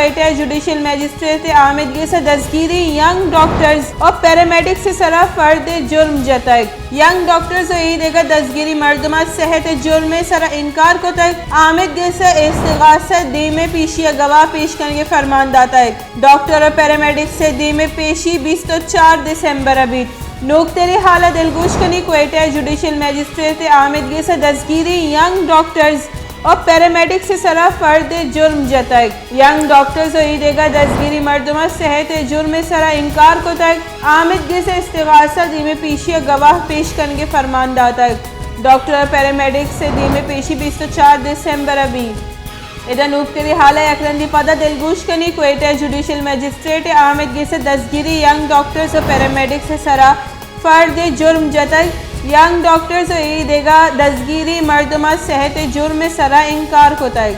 Quetta judicial magistrate آمید گس ء دزگیری ینگ ڈاکٹرز و پیرامیڈکس ء سرا فرد جرم جتگ۔ ینگ ڈاکٹرز و اے دگہ دزگیری مردماں صحت جرم ء سرا انکار کتگ۔ آمید گس ء استغاثہ دیم ء پیشی ء گواہ پیش کنگ ء فرمان داتگ۔ ڈاکٹر و پیرامیڈکس ء دیم ء پیشی بیست و چار دسمبر ء بیت۔ نوکتریں حال ء دلگوش کنی، کوئٹہ جوڈیشل مجسٹریٹ آمید گس ء دزگیری ینگ ڈاکٹرز و پیرامیڈکس ء سرا فرد جرم جتگ۔ ینگ ڈاکٹرز و اے دگہ دزگیری مردماں صحت جرم ء سرا انکار کتگ۔ آمید گس ء استغاثہ دیم ء پیشی ء گواہ پیش کنگ ء فرمان داتگ۔ ڈاکٹر و پیرامیڈکس ء دیم ء پیشی بیست و چار دسمبر ء بیت۔ ادا نوکتریں حال ء یک رندی پدا دلگوش کنی، کوئٹہ جوڈیشل مجسٹریٹ آمید گس ء دزگیری ینگ ڈاکٹرز و پیرامیڈکس ء سرا فرد جرم جتگ۔ ینگ ڈاکٹرز و اے دگہ دزگیری مردماں صحت جرم ء سرا انکار کتگ۔